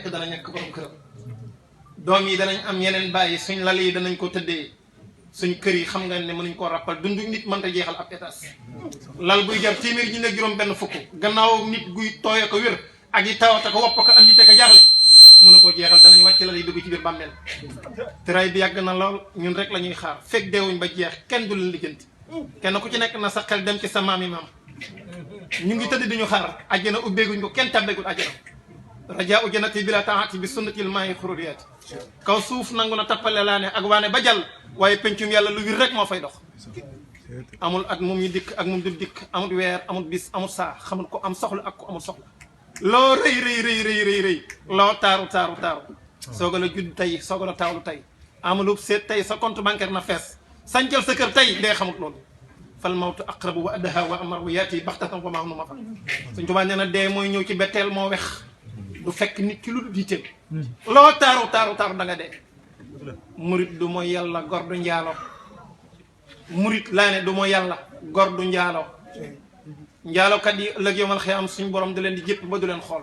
nekk dana ñàkk borom këram doom yi danañ am yeneen bàyyi suñ lal yi danañ ko tëddee suñ kër yi xam nga ne mënuñ koo rappal dundu nit mënta jeexal ab étage lal buy jar téeméer ji ne juróom benn fukk gannaaw nit guy tooye ko wér ak yi tawata ko wopp ko am nite ko jaaxle mën na koo jeexal danañ wàcc lal yi dugg ci biir bàmmeel tëraay bi yàgg na lool ñun rek la ñuy xaar fekk deewuñ ba jeex kenn du leen lijjanti kenn ku ci nekk na sa xel dem ci sa maam yi maam ñu ngi tëdd diñu xaar àjjana ubbeeguñ ko kenn tàbbeegul àjjana rajaa u jannati bila taati bi sunnatil maayi xururiyaati kaw suuf nangu na tappale laa ne ak waane ba jàll waaye pencum yàlla lu wir rek moo fay dox amul at moom ñu dikk ak moom du dikk amul weer amul bis amul saa xamul ko am soxla ak ko amul soxla loo rëy loo taaru sooga la judd tey sooga la taawlu tey amulub seet tey sa compte bancaire na fees sancal sa kër tey dee xamut loolu fal mawtu aqrabu wa adha wa amar wa yaati baxtatan wa maam nu ma fa Sëñ Tuubaa nee na dee mooy ñëw ci betteel moo wex du fekk nit ci lu dul diiteel loo taaru da nga dee murit du mooy yàlla gor du njaalo murit laa ne du mooy yàlla gor du njaalo njaalokat yi ëllëg yowmal xiyaam suñ borom da leen di jëpp ba du leen xool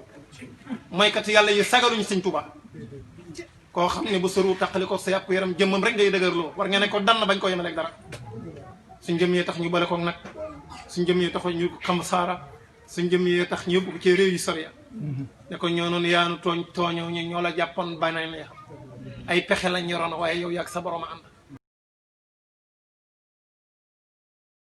mooy kat yàlla yi sagaluñ Sëñ Tuubaa koo xam ne bu sëru taqali ko sa yàpp yaram jëmmam rek ngay dëgërloo war nga ne ko dann bañ ko yemaleeg dara suñ jëm yee tax ñu bale ko nag suñ jëm yee tax ñu xam saara suñ jëm yee tax ñu yóbbu ko ci réew yi sori ne ko ñoo noonu yaanu tooñoo ñu ñoo la jàppoon banañ la ay pexe lañ ñoroon waaye yow yàgg sa borom a ànd